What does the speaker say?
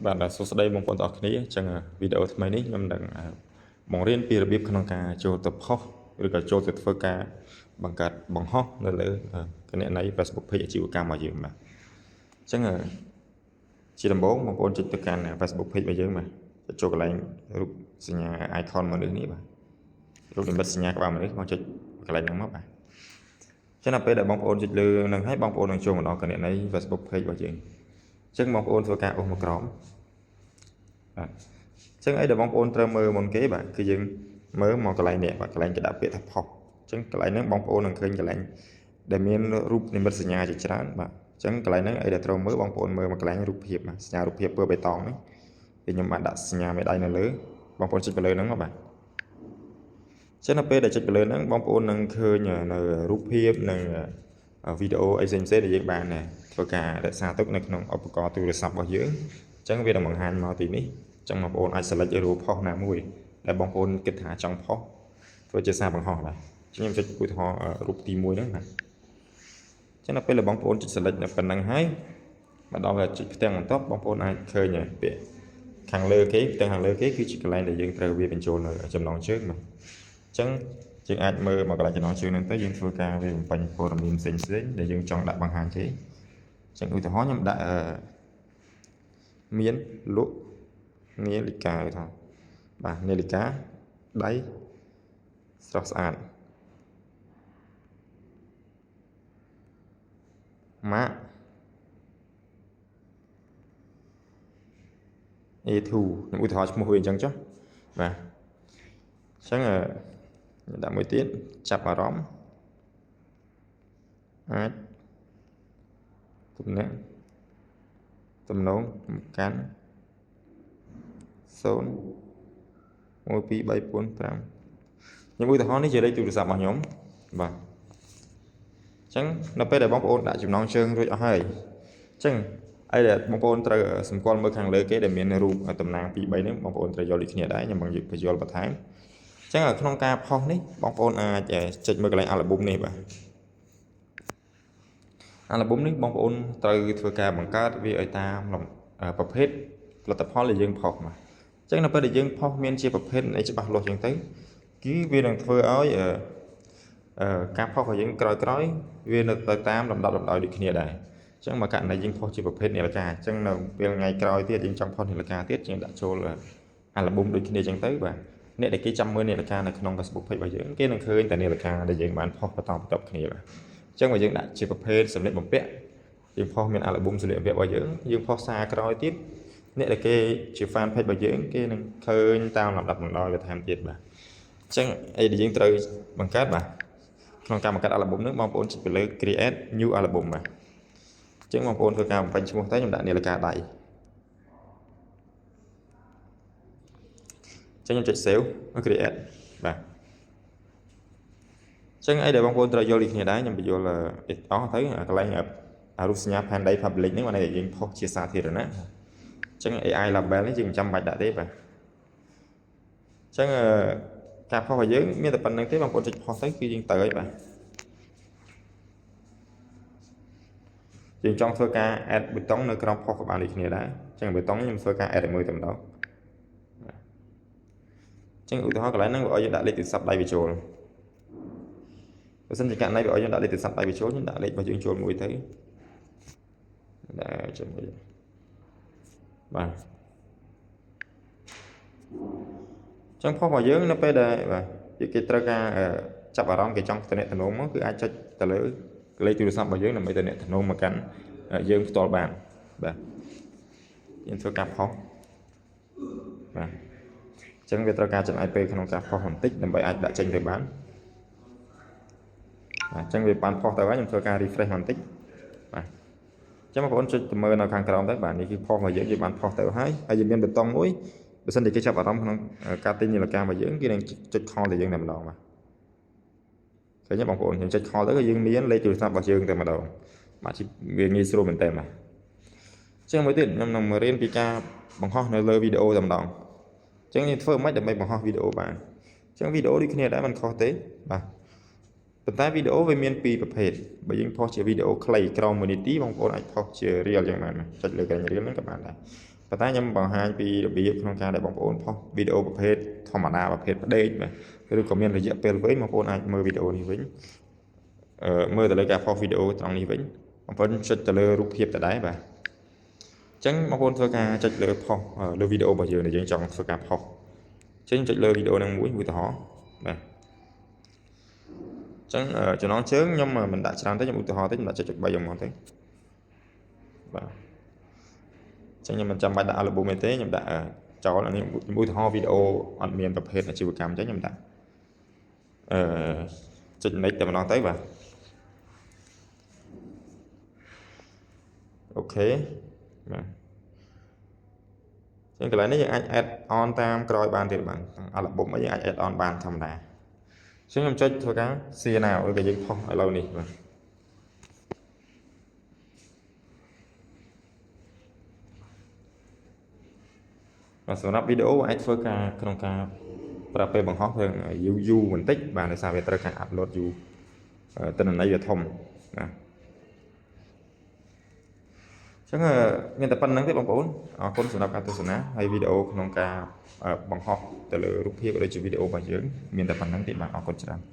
បាទសួស្តីបងប្អូនទាំងអស់គ្នាអញ្ចឹងវីដេអូថ្មីនេះខ្ញុំនឹងបង្រៀនពីរបៀបក្នុងការចូលទៅផុសឬក៏ចូលទៅធ្វើការបង្កើតបង្ហោះនៅលើគណនី Facebook Page អាជីវកម្មរបស់យើងបាទអញ្ចឹងជាដំបូងបងប្អូនចុចទៅកាន់ Facebook Page របស់យើងបាទចូលកន្លែងរូបសញ្ញា icon មនុស្សនេះបាទរូបនិមិត្តសញ្ញាក្បាលមនុស្សបងចុចកន្លែងហ្នឹងមកបាទចឹងដល់ពេលដែលបងប្អូនចុចលើនឹងហើយបងប្អូននឹងចូលមកដល់គណនី Facebook Page របស់យើងអញ្ចឹងបងប្អូនធ្វើការអូសមកក្រោមបាទអញ្ចឹងអីដែលបងប្អូនត្រូវមើលមុនគេបាទគឺយើងមើលមកកន្លែងនេះបាទកន្លែងគេដាក់ពាក្យថាផុសអញ្ចឹងកន្លែងហ្នឹងបងប្អូននឹងឃើញកន្លែងដែលមានរូបនិមិត្តសញ្ញាជាច្រើនបាទអញ្ចឹងកន្លែងហ្នឹងអីដែលត្រូវមើលបងប្អូនមើលមកកន្លែងរូបភាពបាទសញ្ញារូបភាពពណ៌បៃតងហ្នឹងគឺខ្ញុំបានដាក់សញ្ញាមេដៃនៅលើបងប្អូនចុចទៅលើហ្នឹងមកបាទចឹងដល់ពេលដែលចុចទៅលើហ្នឹងបងប្អូននឹងឃើញនៅរូបភាពនិងវីដេអូអីផ្សេងៗដែលយើងបានធ្វើការរក្សាទុកនៅក្នុងឧបករណ៍ទូរស័ព្ទរបស់យើងអញ្ចឹងវានឹងបង្ហាញមកទីនេះអញ្ចឹងបងប្អូនអាច select រូបផុសណាមួយដែលបងប្អូនគិតថាចង់ផុសធ្វើជាសារបង្ហោះបាទខ្ញុំចុចឧទាហរណ៍រូបទី1ហ្នឹងបាទអញ្ចឹងដល់ពេលដែលបងប្អូនចុច select នៅប៉ុណ្ណឹងហើយមកដល់ចុចផ្ទាំងបន្ទាប់បងប្អូនអាចឃើញពាក្យខាងលើគេផ្ទាំងខាងលើគេគឺជាកន្លែងដែលយើងត្រូវវាបញ្ចូលនៅចំណងជើងបាទអញ្ចឹងយើងអាចមើលមកកន្លែងចំណងជើងហ្នឹងទៅយើងធ្វើការវាបំពេញព័ត៌មានផ្សេងៗដែលយើងចង់ដាក់បង្ហាញគេអញ្ចឹងឧទាហរណ៍ខ្ញុំដាក់មានលក់នាឡិកាឧទាហរណ៍បាទនាឡិកាដៃស្រស់ស្អាតម៉ាក A2 ខ្ញុំឧទាហរណ៍ឈ្មោះវាអញ្ចឹងចុះបាទអញ្ចឹងដាក់មួយទៀតចាប់អារម្មណ៍អាចទំនាក់ទំនងកាន់0 1 2 3 4 5ខ្ញុំឧទាហរណ៍នេះជាលេខទូរស័ព្ទរបស់ខ្ញុំបាទអញ្ចឹងនៅពេលដែលបងប្អូនដាក់ចំណងជើងរួចអស់ហើយអញ្ចឹងអីដែលបងប្អូនត្រូវសម្គាល់មើលខាងលើគេដែលមានរូបតំណាង2 3នេះបងប្អូនត្រូវយល់ដូចគ្នាដែរខ្ញុំបង្យល់បន្ថែមអញ្ចឹងក្នុងការផុសនេះបងប្អូនអាចចុចមើលកន្លែង album នេះបាទ album នេះបងប្អូនត្រូវធ្វើការបង្កើតវាឲ្យតាមប្រភេទផលិតផលដែលយើងផុសមកអញ្ចឹងនៅពេលដែលយើងផុសមានជាប្រភេទអីច្បាស់លាស់អញ្ចឹងទៅគឺវានឹងធ្វើឲ្យការផុសរបស់យើងក្រោយៗវានៅទៅតាមលំដាប់លំដោយដូចគ្នាដែរអញ្ចឹងមកករណីយើងផុសជាប្រភេទនាឡិកាអញ្ចឹងនៅពេលថ្ងៃក្រោយទៀតយើងចង់ផុសនាឡិកាទៀតយើងដាក់ចូល album ដូចគ្នាអញ្ចឹងទៅបាទអ្នកដែលគេចាំមើលនាឡិកានៅក្នុង Facebook Page របស់យើងគេនឹងឃើញតែនាឡិកាដែលយើងបានផុសបន្តបន្ទាប់គ្នាបាទអញ្ចឹងបើយើងដាក់ជាប្រភេទសម្លៀកបំពាក់យើងផុសមាន album សម្លៀកបំពាក់របស់យើងយើងផុសសារក្រោយទៀតអ្នកដែលគេជា fan page របស់យើងគេនឹងឃើញតាមលំដាប់លំដោយបន្ថែមទៀតបាទអញ្ចឹងអីដែលយើងត្រូវបង្កើតបាទក្នុងការបង្កើត album នេះបងប្អូនចុចទៅលើ create new album បាទអញ្ចឹងបងប្អូនធ្វើការបំពេញឈ្មោះទៅខ្ញុំដាក់នាឡិកាដៃអញ្ចឹងខ្ញុំចុច save create បាទអញ្ចឹងអីដែលបងប្អូនត្រូវយល់ដូចគ្នាដែរខ្ញុំបញ្យល់អស់ទៅកន្លែងរូបសញ្ញាផែនដី public ហ្នឹងបានន័យថាយើងផុសជាសាធារណៈអញ្ចឹង AI label នេះយើងមិនចាំបាច់ដាក់ទេបាទអញ្ចឹងការផុសរបស់យើងមានតែប៉ុណ្្នឹងទេបងប្អូនចុចផុសទៅគឺយើងទៅហើយបាទយើងចង់ធ្វើការ add ប៊ូតុងនៅក្រោមផុសក៏បានដូចគ្នាដែរអញ្ចឹងប៊ូតុងខ្ញុំធ្វើការ add ឲ្យមួយតែម្ដងអញ្ចឹងឧទាហរណ៍កន្លែងហ្នឹងវាឲ្យយើងដាក់លេខទូរស័ព្ទដៃបញ្ចូលបើសិនជាករណីវាឲ្យយើងដាក់លេខទូរស័ព្ទដៃបញ្ចូលខ្ញុំដាក់លេខរបស់យើងចូលមួយទៅដាក់ជាមួយបាទចឹងផុសរបស់យើងនៅពេលដែលបាទគេត្រូវការចាប់អារម្មណ៍គេចង់តំណតំណងមកគឺអាចចុចទៅលើលេខទូរស័ព្ទរបស់យើងដើម្បីតំណតំណងមកកាន់យើងផ្ទាល់បានបាទយើងធ្វើការផុសបាទអញ្ចឹងវាត្រូវការចំណាយពេលក្នុងការផុសបន្តិចដើម្បីអាចដាក់ចេញទៅបានបាទអញ្ចឹងវាបានផុសទៅហើយខ្ញុំធ្វើការ refresh បន្តិចបាទអញ្ចឹងបងប្អូនចុចទៅមើលនៅខាងក្រោមទៅបាទនេះគឺផុសរបស់យើងយើងបានផុសទៅហើយហើយយើងមានប៊ូតុងមួយបើសិនជាគេចាប់អារម្មណ៍ក្នុងការទិញនាឡិការបស់យើងគេនឹងចុច call ទៅយើងតែម្ដងបាទឃើញទេបងប្អូនយើងចុច call ទៅគឺយើងមានលេខទូរស័ព្ទរបស់យើងតែម្ដងបាទវាងាយស្រួលមែនតើបាទអញ្ចឹងមួយទៀតខ្ញុំនឹងរៀនពីការបង្ហោះនៅលើវីដេអូតែម្ដងអញ្ចឹងយើងធ្វើម៉េចដើម្បីបង្ហោះវីដេអូបានអញ្ចឹងវីដេអូដូចគ្នាដែរមិនខុសទេបាទប៉ុន្តែវីដេអូវាមានពីរប្រភេទបើយើងផុសជាវីដេអូខ្លីក្រោម1នាទីបងប្អូនអាចផុសជា reel យ៉ាងបានចុចលើកន្លែង reel ហ្នឹងក៏បានដែរ ប៉ុន្តែខ្ញុំបង្ហាញពីរបៀបក្នុងការដែលបងប្អូនផុសវីដេអូប្រភេទធម្មតាប្រភេទផ្ដេកបាទឬក៏មានរយៈពេលវែងបងប្អូនអាចមើលវីដេអូនេះវិញអឺមើលទៅលើការផុសវីដេអូត្រង់នេះវិញបងប្អូនចុចទៅលើរូបភាពដដែលបាទអញ្ចឹងបងប្អូនធ្វើការចុចលើផុសលើវីដេអូរបស់យើងដែលយើងចង់ធ្វើការផុសអញ្ចឹងចុចលើវីដេអូហ្នឹងមួយឧទាហរណ៍បាទអញ្ចឹងចំណងជើងខ្ញុំមិនដាក់ច្រើនទេខ្ញុំឧទាហរណ៍ទេខ្ញុំដាក់ចុច3ហ្មងទៅបាទអញ្ចឹងខ្ញុំមិនចាំបាច់ដាក់ album អីទេខ្ញុំដាក់ចោលអានេះខ្ញុំឧទាហរណ៍វីដេអូអត់មានប្រភេទអាជីវកម្មអញ្ចឹងខ្ញុំដាក់អឺចុច next តែម្ដងទៅបាទ OK បាទចឹងកន្លែងនេះយើងអាច add on តាមក្រោយបានទៀតបាទ album អីយើងអាច add on បានធម្មតាអញ្ចឹងខ្ញុំចុចធ្វើការ share now ឬក៏យើងផុសឥឡូវនេះបាទបាទសម្រាប់វីដេអូអាចធ្វើការក្នុងការប្រើពេលបង្ហោះរឿងយូរយូរបន្តិចបាទដោយសារវាត្រូវការ upload យូរទិន្នន័យវាធំបាទចឹងមានតែប៉ុណ្្នឹងទេបងប្អូនអរគុណសម្រាប់ការទស្សនាហើយវីដេអូក្នុងការបង្ហោះទៅលើរូបភាពឬជាវីដេអូរបស់យើងមានតែប៉ុណ្្នឹងទេបាទអរគុណច្រើន។